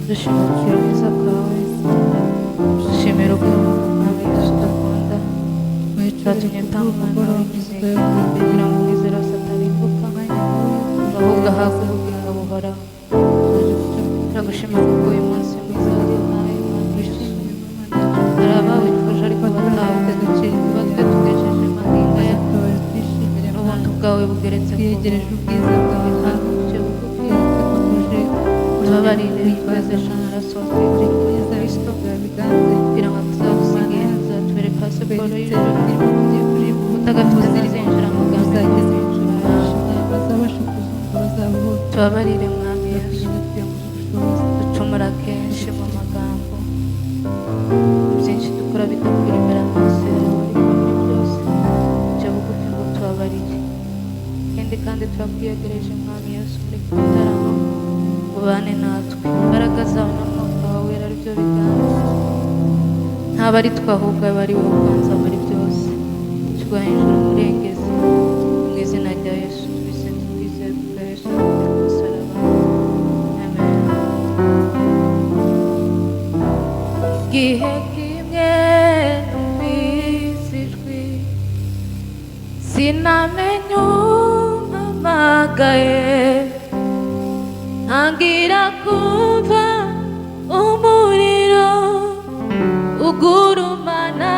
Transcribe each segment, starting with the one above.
Dushima ubwiza bwawe, dushimira ukuntu, Mwami Yesu, udukunda. Cyatumye utanga umwana wawe w'ikinege kugira ngo umwizera wese atarimbuka, ahubwo ahabwe ubugingo buhoraho. Turagushima kuko uyu munsi mwiza waduhaye, Mwami Yesu. Hari abawifuje ariko batawubona, kuba twe tugejeje magingo aya n'ubuntu bwawe bugeretse ku Twegereje ubwiza bwawe. Kandi duce bugufi, tubabarire, twezeshe amaraso wa Kristo kugira ngo tuzadusigiye, tuzatubere pasiporo y'ijuru. Utagafite ntazinjira mu bwami bwo mu ijuru. Tubabarire, Mwami Yesu, ducumura kenshi mu magambo, byinshi dukora bidakwira imbere amaso yawe, ariko muri byose duce bugufi ngo tubabarire. Ikindi kandi, turakwiyegereje, Mwami Yesu, muri iki gitaramo, ubane natwe, imbaraga zawe n'Umwuka wawe Wera aribyo biganza, ntabwo ari twe, ahubwo aba ari wowe uganza muri byose. Tuguha umurengezi mu izina rya Yesu tubisenze twizeye kubwa Yesu ku musaraba, amen. Igihe kimwe numvise ijwi, sinamenya umpamagaye, ntangira kumva umuriro ugurumana,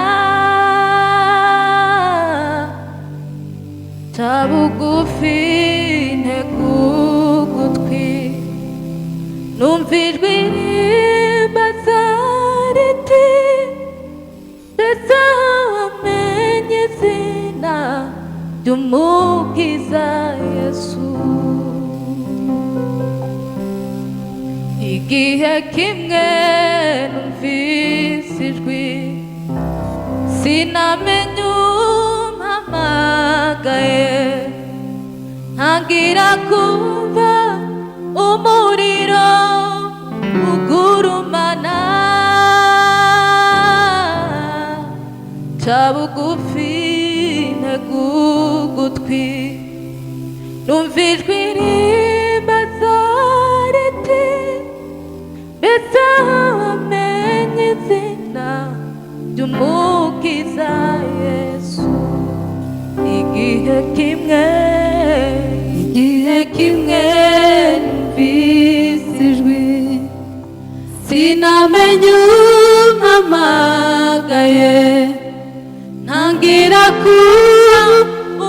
ca bugufi ntega ugutwi, numva ijwi rimbaza riti: "Mbese aho wamenye izina ry'Umukiza Yesu?" Igihe kimwe numvise ijwi, sinamenya umpamagaye, ntangira kumva umuriro ugurumana, ca bugufi ntega ugutwi, numva ijwi rimbaza riti: "Mbese aho wamenye izina ry'Umukiza Yesu?" Igihe kimwe, Igihe kimwe numvise ijwi, sinamenya umpamagaye, ntangira kuba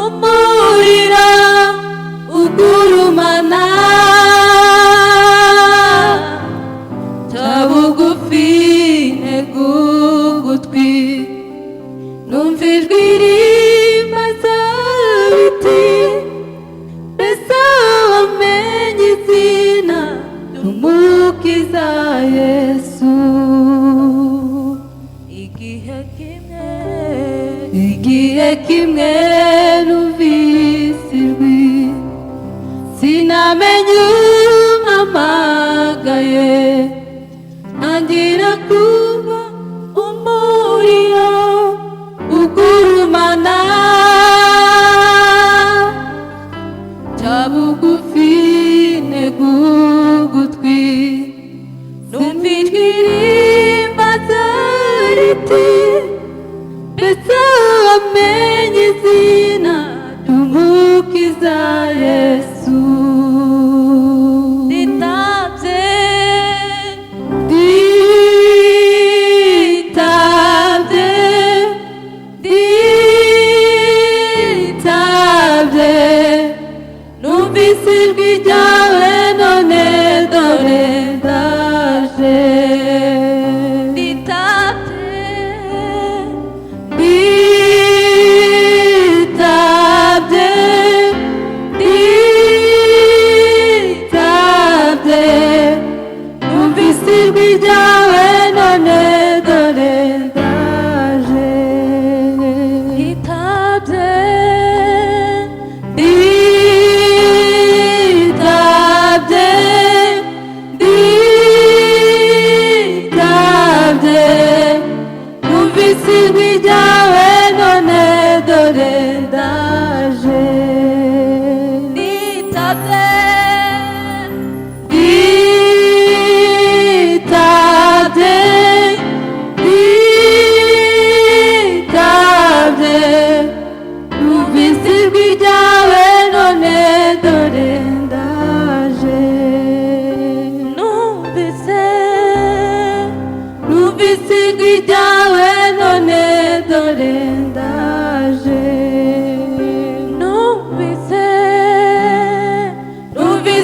umuriro ugurumana, ca bugufi ntega ugutwi, numva ijwi rimbaza riti: "Mbese wamenye izina ry'Umukiza Yesu?" Igihe kimwe, Igihe kimwe numvise ijwi, sinamenya umpamagaye, ntangira kuba umuriro ugurumana, ca bugufi ntega ugutwi, numva ijwi rimbaza riti: "Mbese wamenye izina ry'Umukiza Yesu?" Nditabye, Nditabye, nditabye, numvise ijwi ryawe none.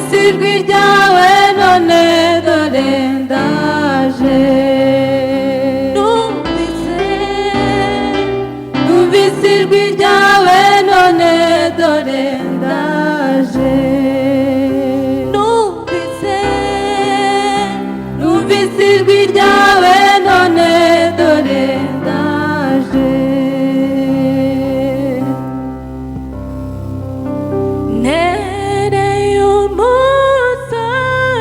Numvise ijwi ryawe none dore ndaje. Numvise, Numvise ijwi ryawe none dore ndaje. Numvise, Numvise ijwi ryawe none dore ndaje. Nereye umusambi.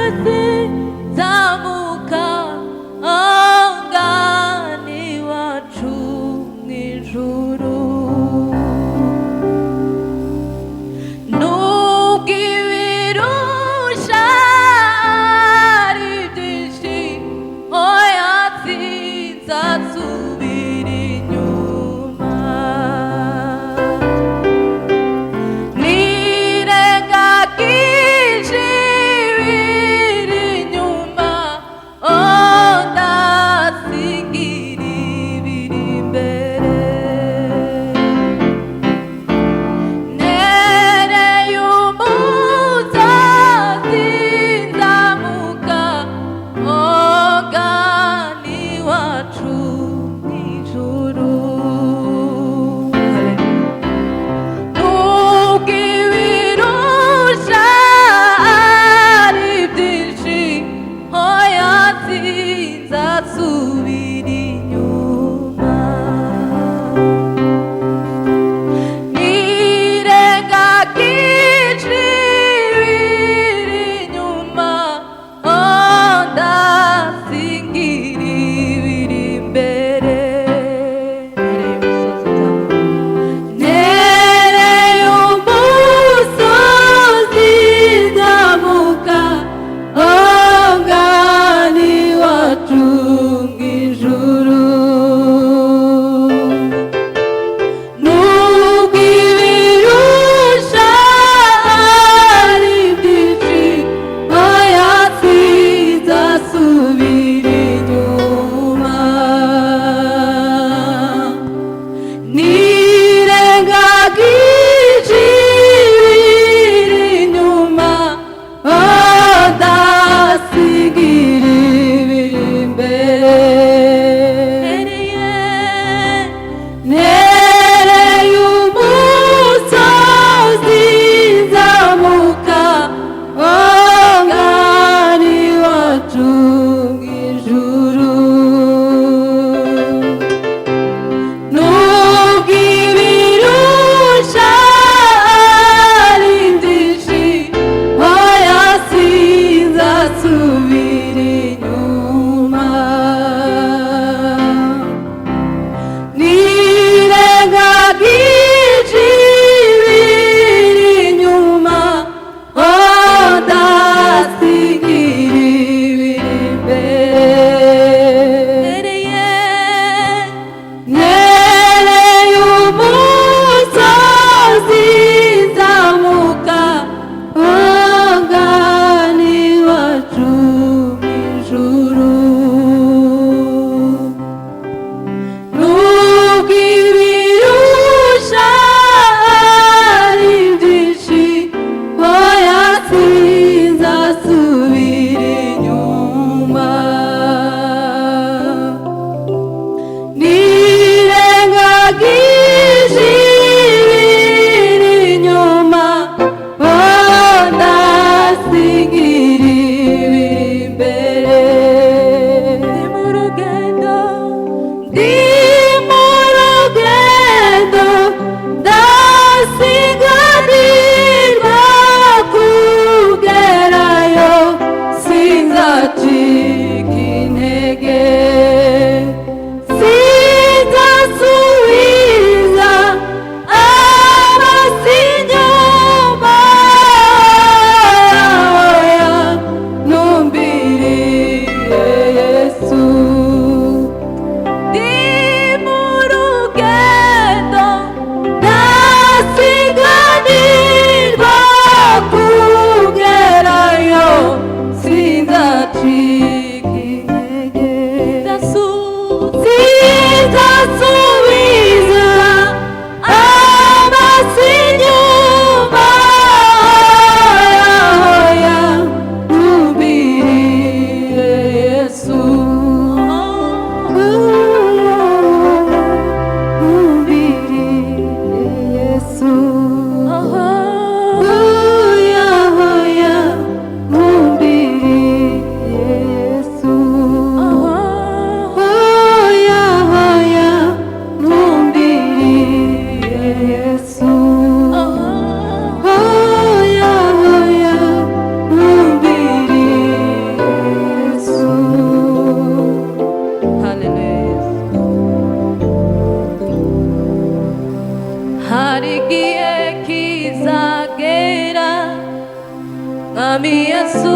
Mwami Yesu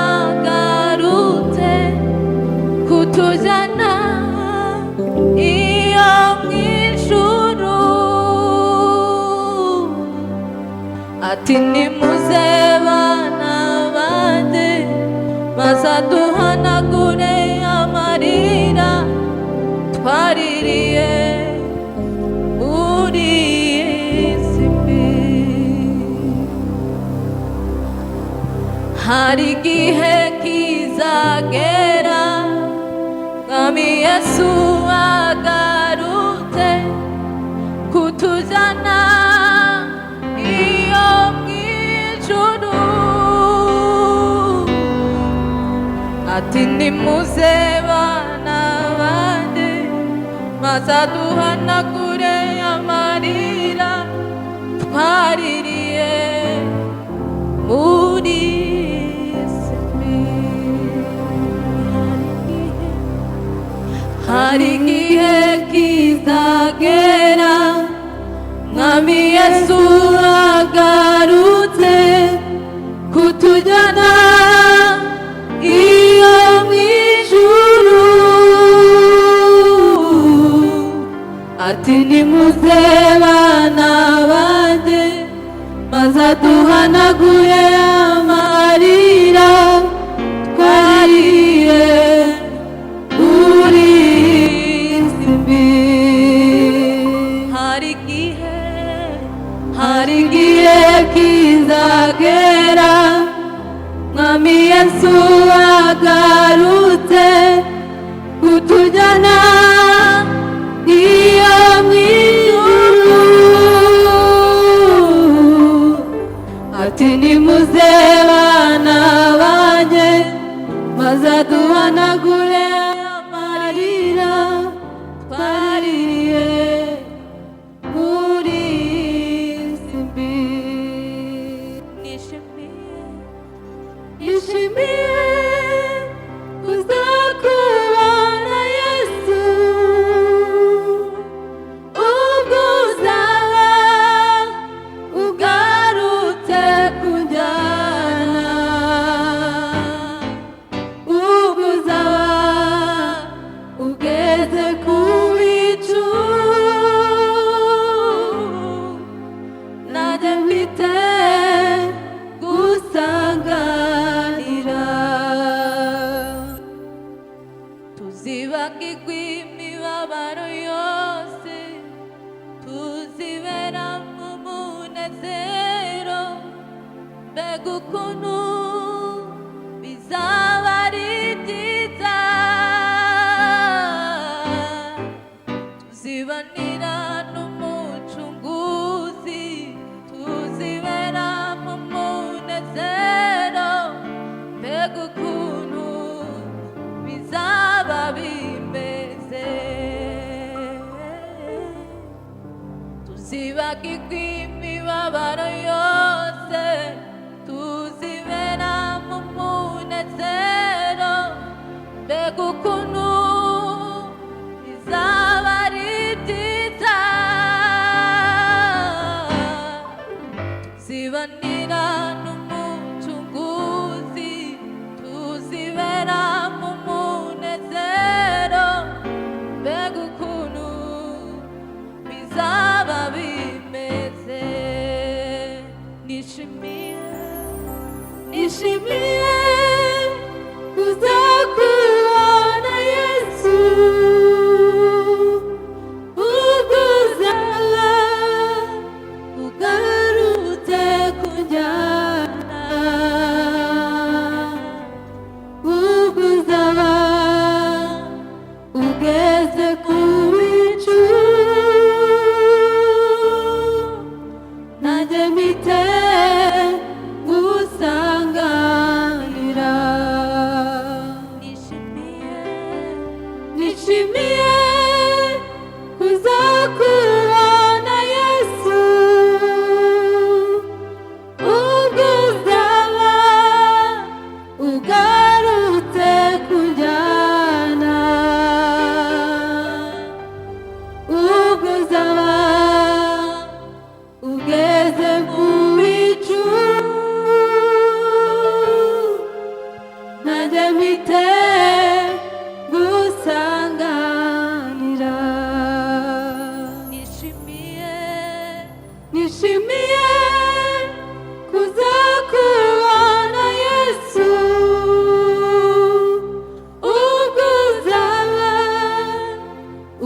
agarutse kutujyana iyo mu ijuru, ati nimuze bana banjye, maze aduhanagure amarira twaririye muri iyi si mbi. Hari igihe kizagera, Mwami Yesu agarutse kutujyana iyo mu ijuru, ati nimuze bana banjye, maze aduhanagure amarira twaririye muri iyi si mbi. Hari igihe kizagera, Mwami Yesu agarutse kutujyana iyo mu ijuru, ati nimuze bana banjye, maze aduhanagure amarira twaririye muri iyi si mbi. Hari igihe, hari igihe kizagera, Mwami Yesu agarutse kutujyana iyo mu ijuru, ati nimuze bana banjye, maze aduhanagure amarira twaririye muri iyi si mbi. Nishimiye, nishimiye kuzakubona Yesu, ubwo uzaba ugarutse kunjyana, ubwo uzaba ugeze ku bicu, nanjye mfite gusanganira. Tuzibagirwa imibabaro yose, tuzibera mu munezero. Mbega ukuntu bizaba ari byiza! Tuzibanira n'Umucunguzi, tuzibera mu munezero. Mbega ukuntu bizaba bimeze! Tuzibagirwa imibabaro yose, tuzibera mu munezero. Mbega ukuntu bizaba ari byiza! Tuzibanira n'Umucunguzi, tuzibera mu munezero. Mbega ukuntu bizaba bimeze! Nishimiye, nishimiye kuzakubona Yesu, ubwo uzaba ugarutse kunjyana, ubwo uzaba ugeze ku bicu, nanjye mpite gusanganira. mpite gusanganira. Nishimiye, Nishimiye kuzakubona Yesu, ubwo uzaba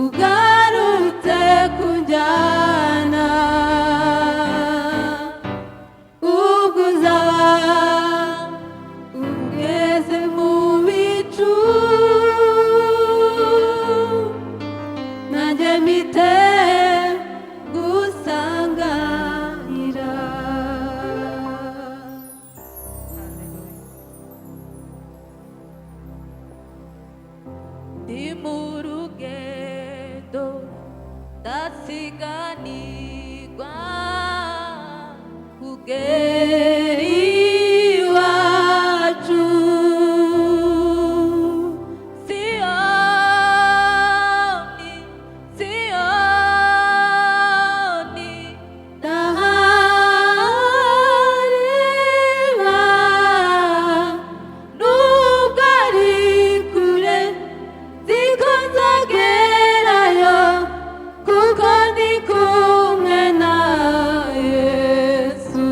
ugarutse kunjyana, ubwo uzaba ugeze mu bicu, nanjye mpite gusanganira. Ndi mu rugendo ndasiganirwa kugera Iwacu. Siyoni, Siyoni, Ndahareba nubwo ari kure, nziko nzagerayo kuko ndi kumwe na Yesu.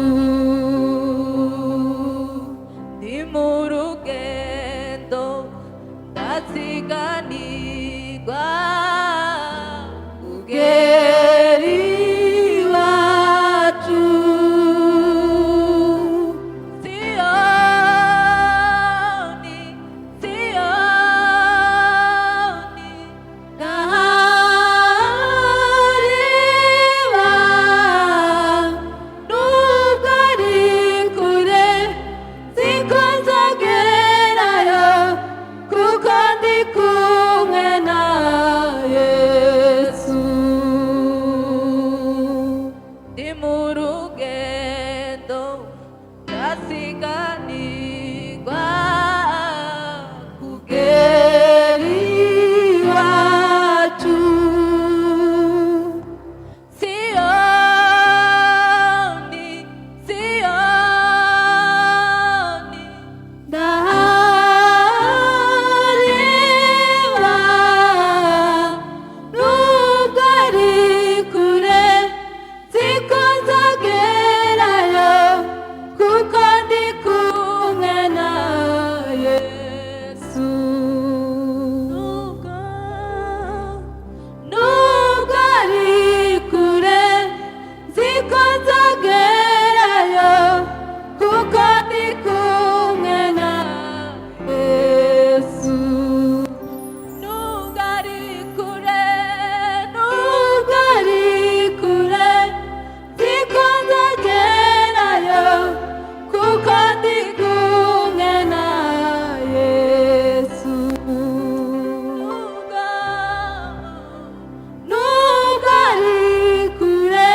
Ndi mu rugendo ndasiganirwa Kugera iwacu. Siyoni, Siyoni, Ndahareba nubwo ari kure, nziko nzagerayo kuko ndi kumwe na Yesu. Ndi mu rugendo ndasiganirwa Kugera iwacu. Siyoni, Siyoni, Ndahareba nubwo ari kure, nziko nzagerayo kuko ndi kumwe na Yesu. Nubwo, Nubwo ari kure, nziko nzagerayo kuko ndi kumwe na Yesu. Nubwo ari kure, Nubwo ari kure, nziko nzagerayo kuko ndi kumwe na Yesu. Nubwo, Nubwo ari kure,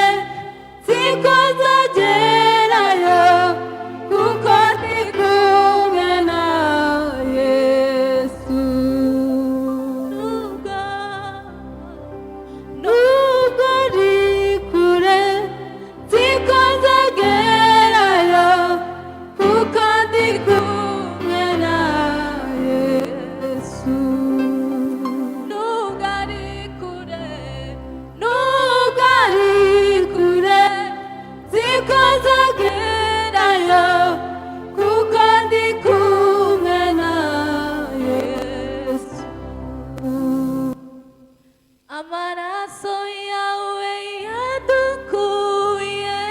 nziko nzagerayo kuko ndi kumwe na Yesu. Nubwo, Nubwo ari kure, nziko nzagerayo kuko ndi kumwe na Yesu. Nubwo ari kure, Nubwo ari kure, nziko nzagerayo kuko ndi kumwe na Yesu. Amaraso yawe yadukuye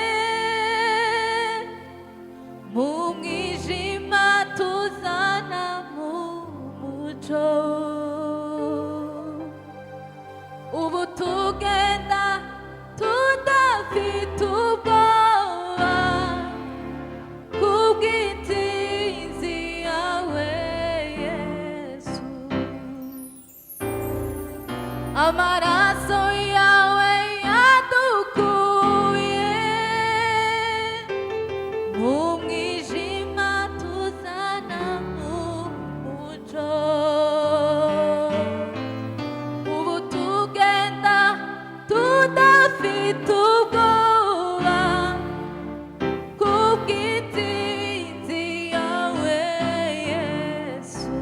mu mwijima tuzana mu muco, ubu tugenda tudafite ubwoba kubw'intsinzi yawe Yesu. Amaraso yawe yadukuye mu mwijima tuzana mu muco, ubu tugenda tudafite ubwoba kubw'intsinzi yawe Yesu.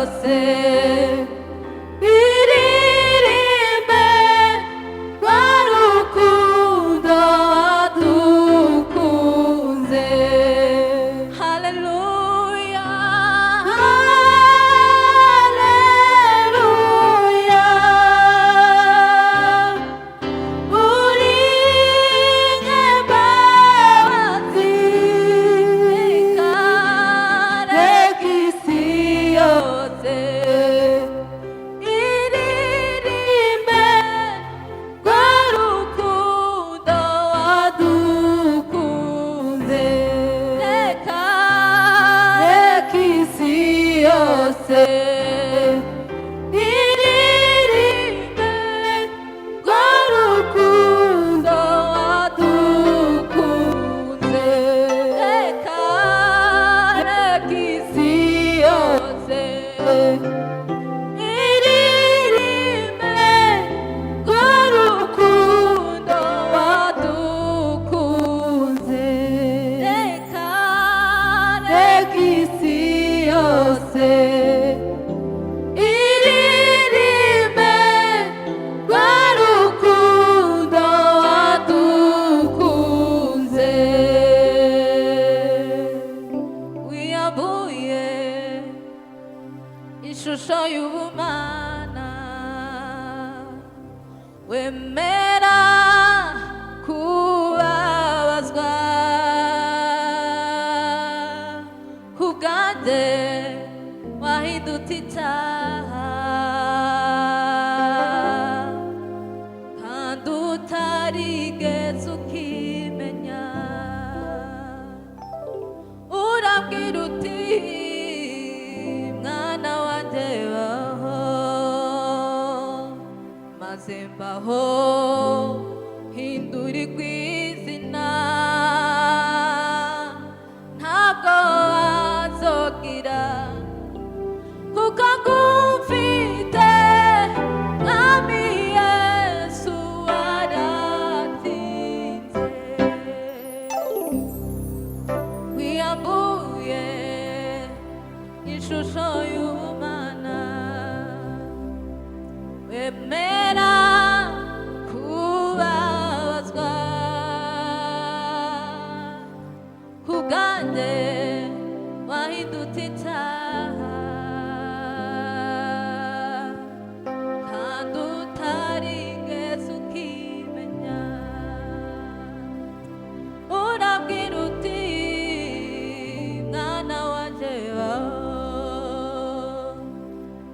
yose iririmbe rwa rukundo wadukunze. Haleluya, haleluya, uri nyembabazi, reka isi yose iririmbe rwa rukundo wadukunze. Reka, reka isi yose iririmbe rwa rukundo wadukunze. Reka, reka isi yose iririmbe rwa rukundo wadukunze. Reka, reka isi yose iririmbe rwa rukundo wadukunze. Wiyambuye ishusho y'ubumana, wemera kubabazwa kubwanjye, wahindutse icyaha kandi utarigeze ukimenya. Urambwira uti: "Mwana wanjye, baho." Maze mbaho, hindurirwa izina. Ntabwo wazogira kuko ngufite, Mwami Yesu, waratsinze. Wiyambuye ishusho y'ubumana, wemera kubabazwa kubwanjye, wahindutse icyaha kandi utarigeze ukimenya. Urabwira uti: "Mwana wanjye, baho."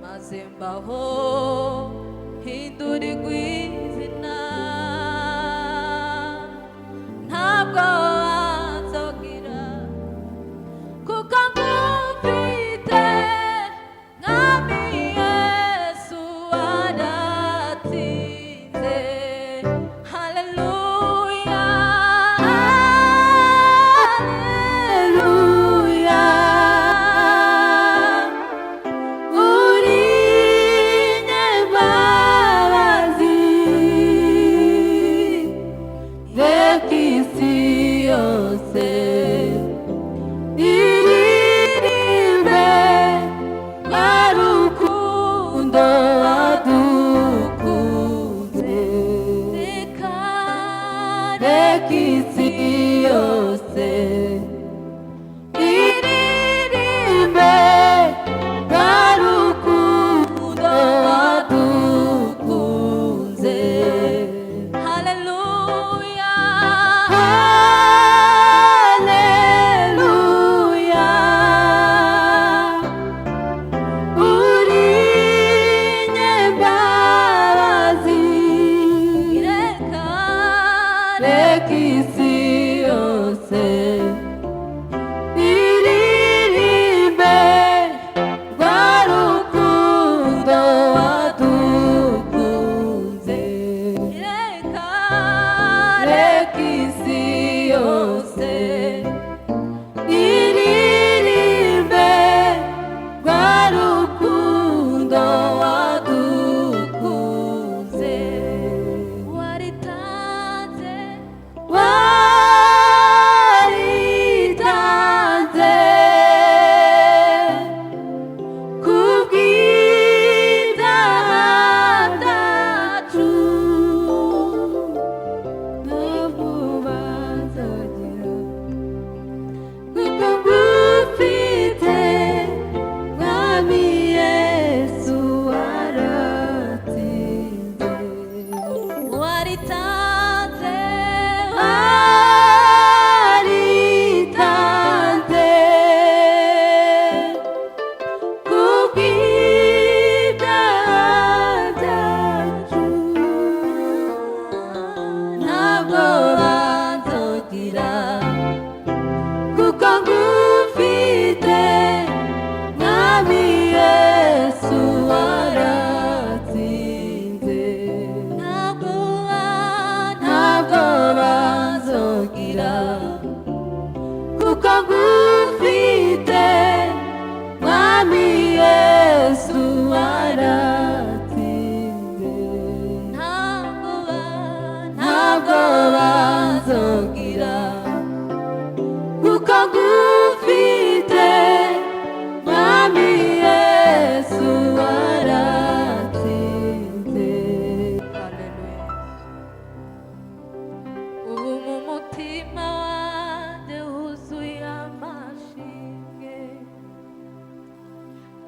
Maze mbaho, hindurirwa izina. Ntabwo wanzogira kuko ngufite, Mwami Yesu, waratsinze. Haleluya, haleluya, uri nyembabazi.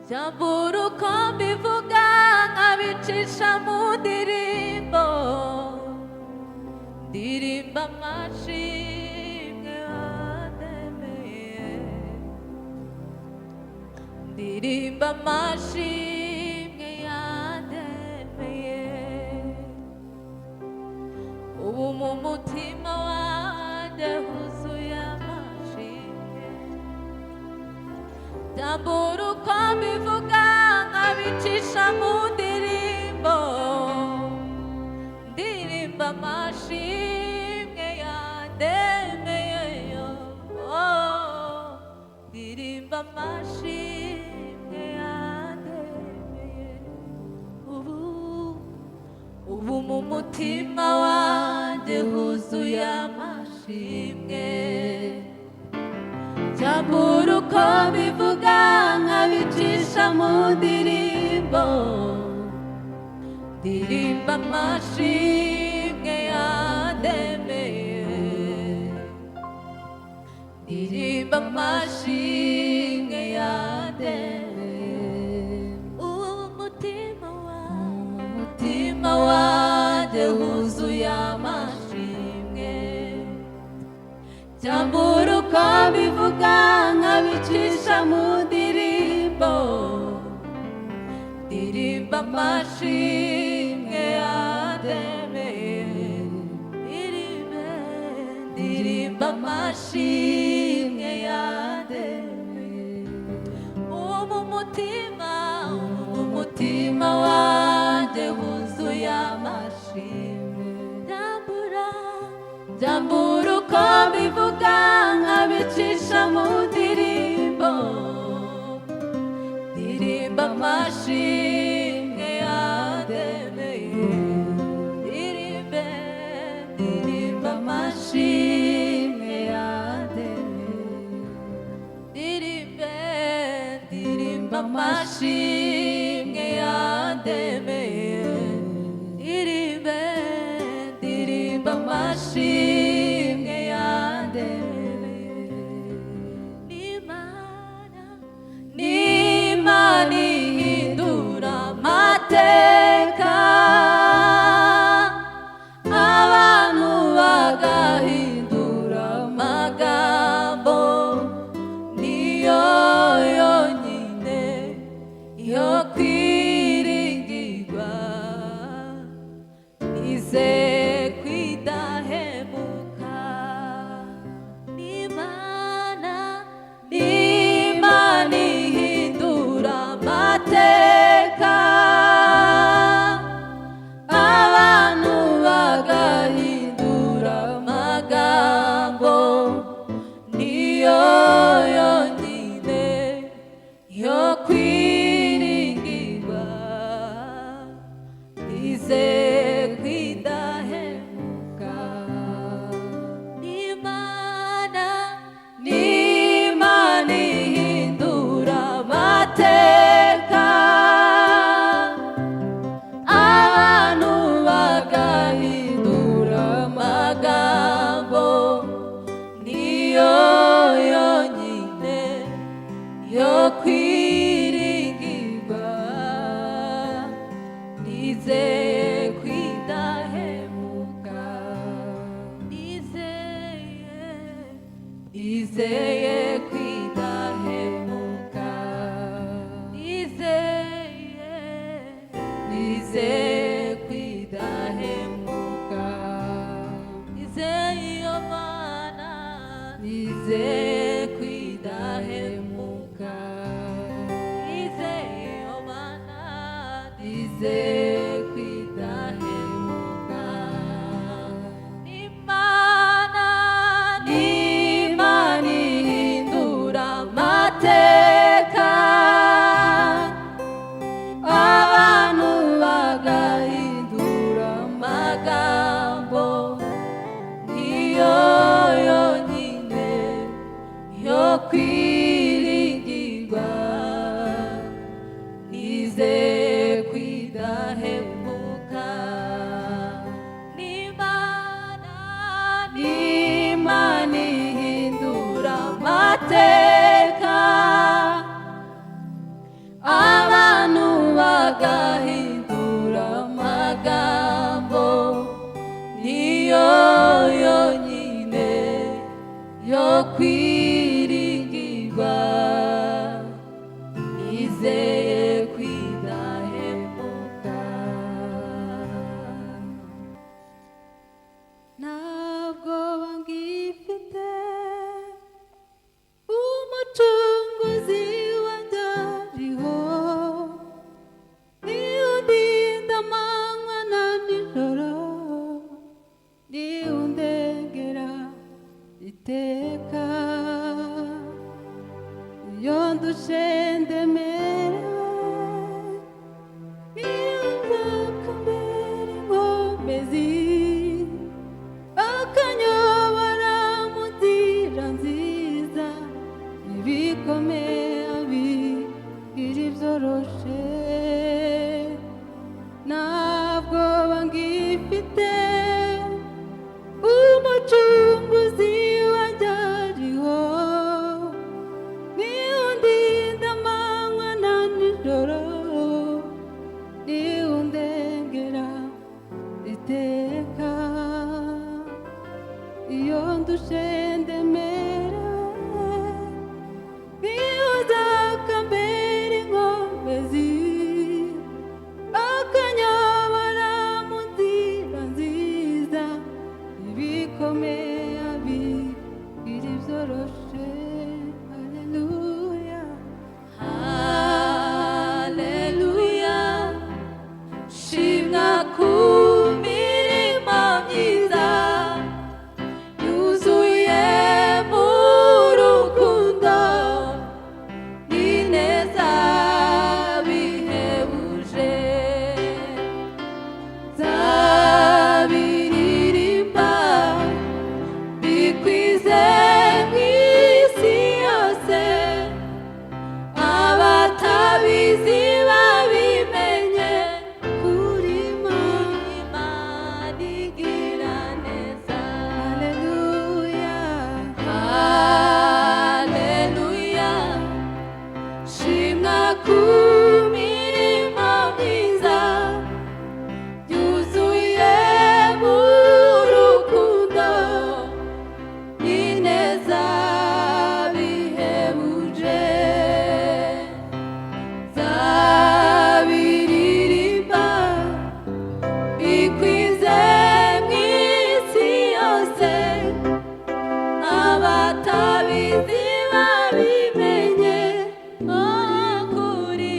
Byambura uko mbivuga nkabicisha mu ndirimbo, ndirimba amashimwe wandemeye, ndirimba amashimwe yandemeye. Ubu mu mutima wanjye huzuye amashimwe. Byambura uko mbivuga nkabicisha mu ndirimbo, ndirimba amashimwe yandemeye, oh, ndirimba amashimwe yandemeye. Ubu mu mutima wanjye huzuye amashimwe. Byambura uko mbivuga nkabicisha mu ndirimbo, ndirimba amashimwe yandemeye, ndirimba amashimwe yandemeye. Umutima wawe, umutima wanjye wuzuye amashimwe. Byambura uko mbivuga nkabicisha mu ndirimbo, ndirimba amashimwe yandemeye, ndirimbe, ndirimba amashimwe yandemeye. Ubu mutima, ubu mutima wanjye wuzuye amashimwe. Byambura, byambura uko mbivuga nkabicisha mu ndirimbo, ndirimba amashimwe yandemeye, ndirimbe, ndirimba amashimwe yandemeye, ndirimbe, ndirimba amashimwe yandemeye, ndirimbe, ndirimba amashimwe yandemeye. N'Imana, n'Imana ihindura amateka, abantu bagahindura amagambo, niyo yonyine yo kwiringirwa, nizeye kwidahemuka. N'Imana, n'Imana ihindura amateka, abantu bagahindura amagambo, niyo yonyine yo kwiringirwa, nizeye kwidahemuka. N'Imana, n'Imana ihindura amateka, abantu bagahindura amagambo, niyo yonyine yo kwiringirwa, nizeye kwidahemuka, nizeye, nizeye kwidahemuka, nizeye, nizeye kwidahemuka, nizeye iyo Mana, nizeye kwidahemuka, nizeye iyo Mana, nizeye kwidahemuka. N'Imana, n'Imana ihindura amateka, abantu bagahindura amagambo, niyo yonyine yo kwiringirwa, nizeye kwidahemuka. Iyo ndushe ndemerewe, niyo nzakambera inkomezi, akanyobora mu nzira nziza. Ibikomeye abigira ibyoroshe. Ntabwo ngifite, Umucunguzi wanjye ariho, niwe undinda amanywa na nijoro, niwe undengera iteka. Iyo ndushe ndemerewe, niwe uzakambera inkomezi, akanyobora mu nzira nziza. Ibikomeye abigira ibyoroshe. Haleluya. Haleluya, shimwa ku mirimo myiza yuzuye mu rukundo n'ineza bihebuje. Nzabiririmba bikwize mu isi yose, abatabizi babimenye, Kuri Imana igira neza. Haleluya. Haleluya, shimwa ku mirimo myiza yuzuye mu rukundo n'ineza bihebuje. Nzabiririmba bikwize mu isi yose, abatabizi babimenye, oh, kuri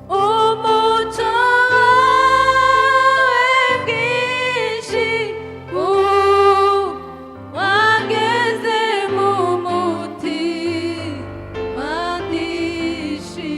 Umuco wawe mwinshi wageze mu mutima ndishimye.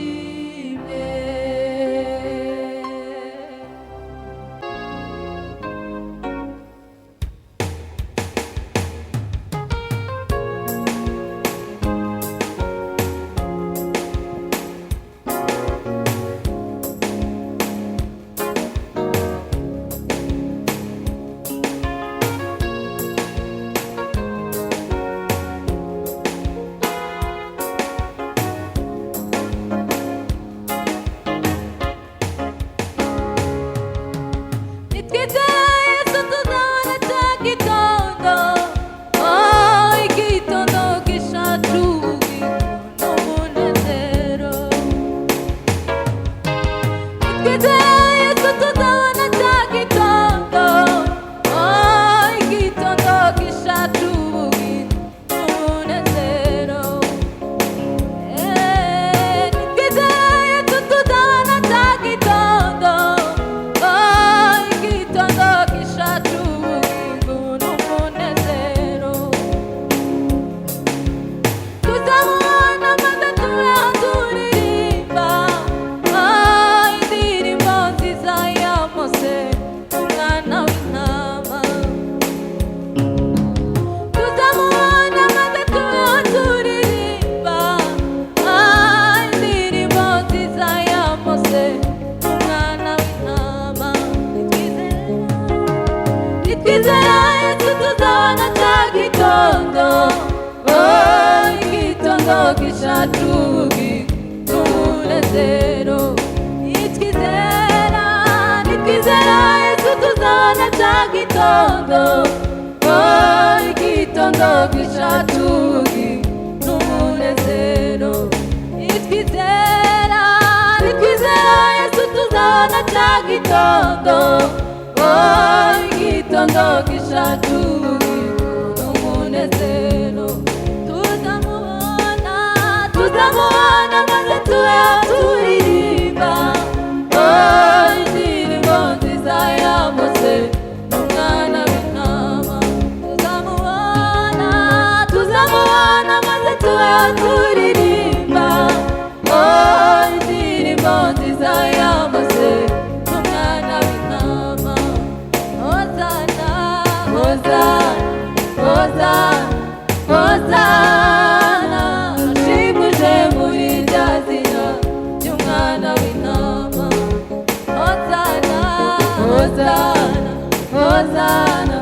Nitwizera Yesu tuzabona cya gitondo, oh igitondo gishaje ubugingo n'umunezero. Nitwizera Yesu tuzabona cya gitondo, oh igitondo gishaje ubugingo n'umunezero. Nitwizera Yesu tuzabona cya gitondo, oh igitondo gishaje ubugingo n'umunezero. Tuzamubona maze tubeho turirimba, oh indirimbo nziza ya Mose umwana w'intama. Tuzamubona maze tubeho turirimba, ah indirimbo nziza ya Mose umwana w'intama. Nitwizera Yesu tuzabona cya gitondo, oh igitondo gishaje ubugingo n'umunezero. Nitwizera Yesu tuzabona cya gitondo, oh igitondo gishaje ubugingo n'umunezero. Nitwizera Yesu tuzabona cya gitondo, oh igitondo gishaje ubugingo n'umunezero. Tuzamubona maze tubeho turirimba, oh indirimbo nziza ya Mose umwana w'intama. Tuzamubona maze tubeho turirimba, oh indirimbo nziza ya Mose umwana w'intama. Hosana, Hosana, Hosana, Hosana, ashimuje muri rya zina ry'umwana w'intama. Hosana, Hosana, Hosana,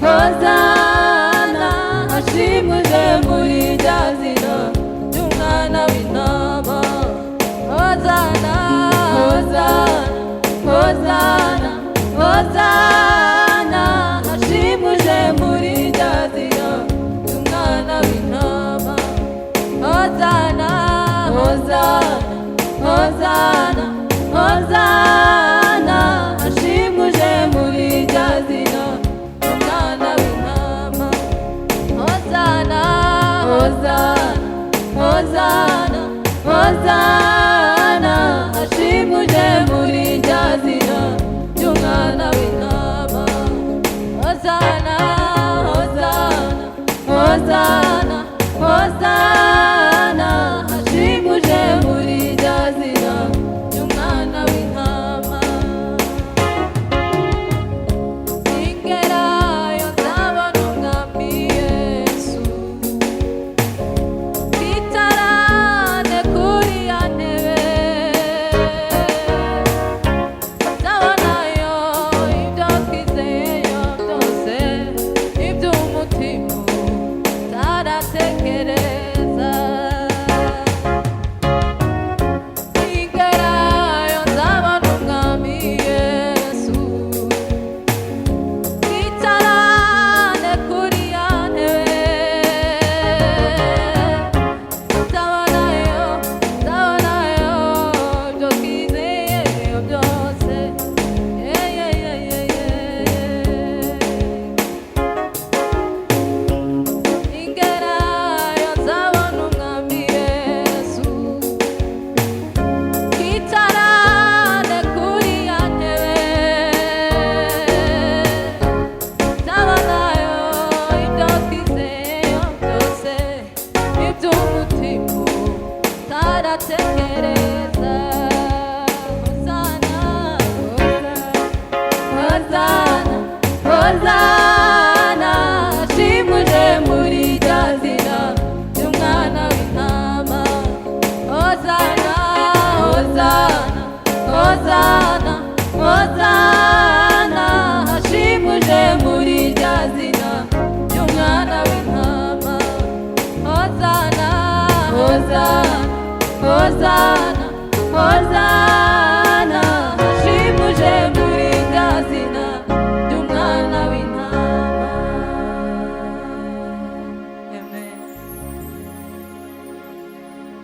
Hosana, ashimuje muri rya zina ry'umwana w'intama. Hosana, Hosana, Hosana, Hosana, ashimuje muri rya zina ry'umwana w'intama. Hosana, Hosana, Hosana, Hosana, ashimuje muri rya zina ry'umwana w'intama. Hosana, Hosana, Hosana, Hosana, ashimuje muri rya zina ry'umwana w'intama. Hosana, Hosana.